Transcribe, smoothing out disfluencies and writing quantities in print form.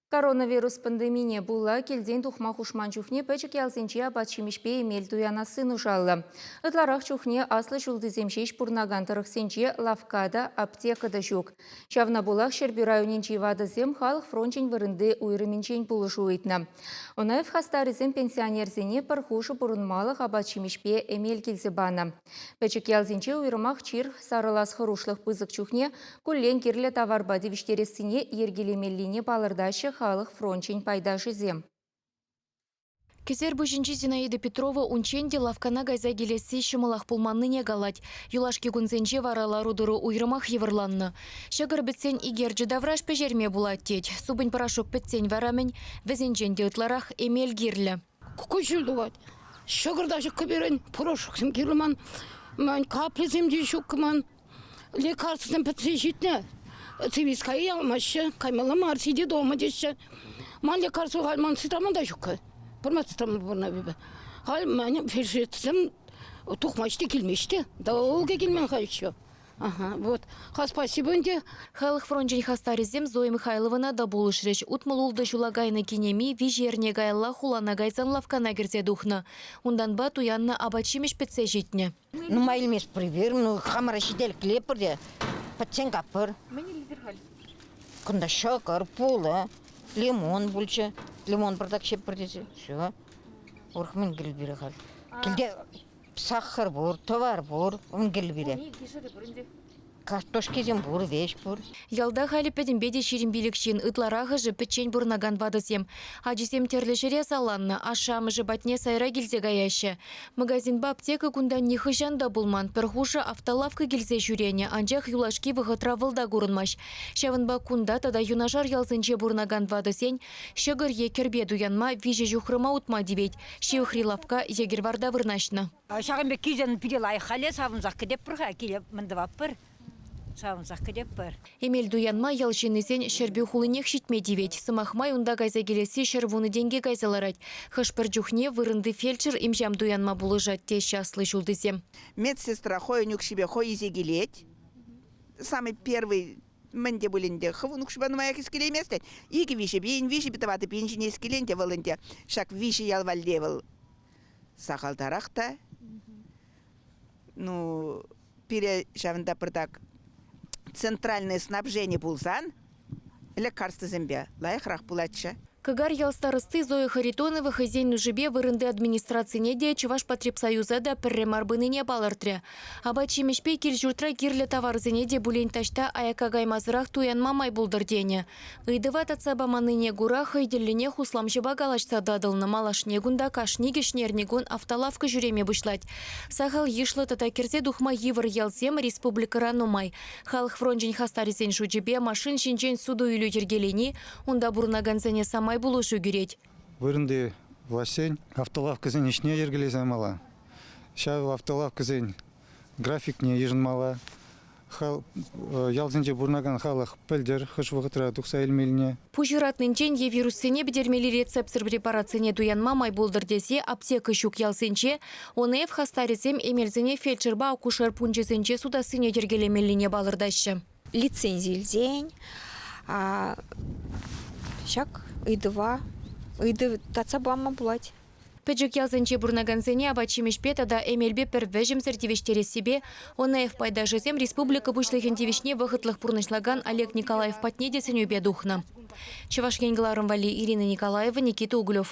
Коронавирус пандемине пула килтен тухма хушман чухне пӗчӗк ялсенче апат-ҫимӗҫпе эмел туянасси нушаллӑ. Ытларах чухне аслӑ ҫултисем ҫеҫ пурӑнакан тӑрӑхсенче лавкка та, аптека та ҫук. Ҫавна пулах Ҫӗрпӳ районӗнчи ватӑсем халӑх фрончӗн вырӑнти уйрӑмӗнчен пулӑшу ыйтнӑ. ОНФ хастарӗсем пенсионерсене пӗр хушӑ пурӑнмалӑх апат-ҫимӗҫпе эмел килсе панӑ. Пӗчӗк ялсенче уйрӑмах чир сарӑлас хӑрушлӑх пысӑк чухне куллен кирлӗ таварпа тивӗҫтерессине йӗркелемеллине палӑртаҫҫӗ халӑх фрончӗн пайташӗсем. Кӗсерпуҫӗнчи Зинаида Петрова унччен те лавккана кайса килесси ҫӑмӑлах пулманнине калать. Юлашки кунсенче вара лару-тӑру уйрӑмах йывӑрланнӑ. Ҫӑкӑр пӗтсен икерчӗ тавраш пӗҫерме пулать тет. Супӑнь порошок пӗтсен вара мӗн? Вӗсенчен те ытларах эмел кирлӗ. Куҫҫуль тухать. Ҫӑкӑр та ҫук пирӗн, порошоксем кирлӗ ман. Ман каплисем те ҫук ман. Лекарствӑсем пӗтсе ҫитнӗ. Цивиска ямаҫҫӗ, каймалла мар, сиди дома теҫҫӗ. Ман лекарство халь ман цитрамон та ҫук. Пырма цитрамон пурна эпӗ. Халь ман фельдшерсем тухмаҫ те килмеҫ те. Долго килмен-ха еще. Ага, вот. Ха, спасибо ӗнтӗ. Халӑх фрончӗн хастарӗсем Зоя Михайловӑна та пулӑшрӗҫ. 66 ҫула кайнӑ кинеми виҫӗ эрне каялла хулана кайсан лавккана кӗрсе тухнӑ. Унтанпа туяннӑ апат-ҫимӗҫ пӗтсе ҫитнӗ. Нумай илместпӗр эпир, ну, хамӑра ҫителӗклепӗр те, пӗтсен капӑр. Мӗн илтӗр халь? Кунта ҫӑкӑр, пулӑ, лимон пулчӗ. Лимон пӑртак ҫеппӗр тесе. Все. Урӑх мӗн кирлӗ пире халь? Килте Сахӑр пур, тӑвар пур, ун кӗлпире. Картошкисем пур, веҫ пур. Ялта халӗ пӗтӗмпе те 25 ҫын, ытларахӑшӗ пӗччен пурӑнакан ватӑсем. Ачисем тӗрлӗ ҫӗре саланнӑ, ашшӗ-амӑшӗ патне сайра килсе каяҫҫӗ. Магазинпа аптека кунта нихӑҫан та пулман, пӗр хушӑ автолавка килсе ҫӳренӗ, анчах юлашки вӑхӑтра вӑл та курӑнмасть. Ҫавӑнпа кунта тата юнашар ялсенче пурӑнакан ватӑсен ҫӑкӑр е кӗрпе туянма виҫӗ ҫухрӑма утма тивет. Ҫывӑхри лавкка Йӗкӗрварта вырнаҫнӑ. Ҫакӑн пек килсен питӗ лайӑх халӗ, савӑнсах кӗтетпӗр-ха, киле мӗн тӑватпӑр? Савӑнсах кӗтетпӗр. Эмел туянма ял ҫыннисен Ҫӗрпӳ хулинех ҫитме тивет. Сӑмах май, унта кайса килесси 110 тенке кайса ларать. Хӑш-пӗр чухне вырӑнти фельдшер им-ҫам туянма пулӑшать, теҫҫӗ аслӑ ҫултисем. Медсестра хӑйӗн укҫипе хӑй илсе килет. Самый первый мӗн те пулин те хӑвӑн укҫупа нумаях ӗҫкелейместӗн. Икӗ-виҫӗ пин, виҫӗ-тӑватӑ пин ҫине ӗҫкелен те вӑл ӗнтӗ ҫак виҫӗ ял валли вӑл сахалтарах та. Ну, пире ҫавӑнта пӑртак центральное снабжение пулсан лекарствӑсемпе лайӑхрах пулатчӗ. Кӑкар ял старости Зоя Харитонова хӑйсен нушипе вырӑнти администрацине те, Чӑвашпотребсоюза та пӗрре мар пынине палӑртрӗ. Апат-ҫимӗҫпе кил-ҫуртра кирлӗ таварсене те пулин таҫта аякка каймасӑрах туянма май пултӑр тенӗ. Ыйтӑва татса паманнине кура хӑй тӗллӗнех усламҫӑпа калаҫса татӑлнӑ. Малашне кунта кашни кӗҫнерникун автолавка ҫӳреме пуҫлать. Сахал йышлӑ тата кӗрсе тухма йывӑр ялсем республикӑра нумай. Халӑх фрончӗн хастарӗсен шучӗпе машин ҫинчен суту-илӳ йӗркелени Унта пурӑнакансене самай пулӑшу кӳрет. Вырӑнти влаҫсен автолавкӑсен ӗҫне йӗркелесе ямалла. Ҫав автолавкӑсен графикне йышӑнмалла. Ялсенче пурӑнакан халӑх пӗлтӗр хӑш вӑхӑтра тухса илмеллине. Пуҫ ыратнинчен е вируссене пӗтермелли рецептсӑр препаратсене туянма май пултӑр тесе аптека ҫук ялсенче ОНФ хастарӗсем эмелсене фельдшерпа акушер пункчӗсенче сутассине йӗркелемеллине палӑртаҫҫӗ. Лицензи илсен ҫак ыйтӑва ыйту татса пама пулать. Пӗчӗк ялсенче пурӑнакансене апат-ҫимӗҫпе тата эмелпе пӗр вӗҫӗмсӗр тивӗҫтерессипе ОНФ пайташӗсем республика Пуҫлӑхӗн тивӗҫне вӑхӑтлӑх пурнӑҫлакан Олег Николаев патне те сӗнӳпе тухнӑ. Чӑваш Ен кӑларӑм валли Ирина Николаева, Никита Углев.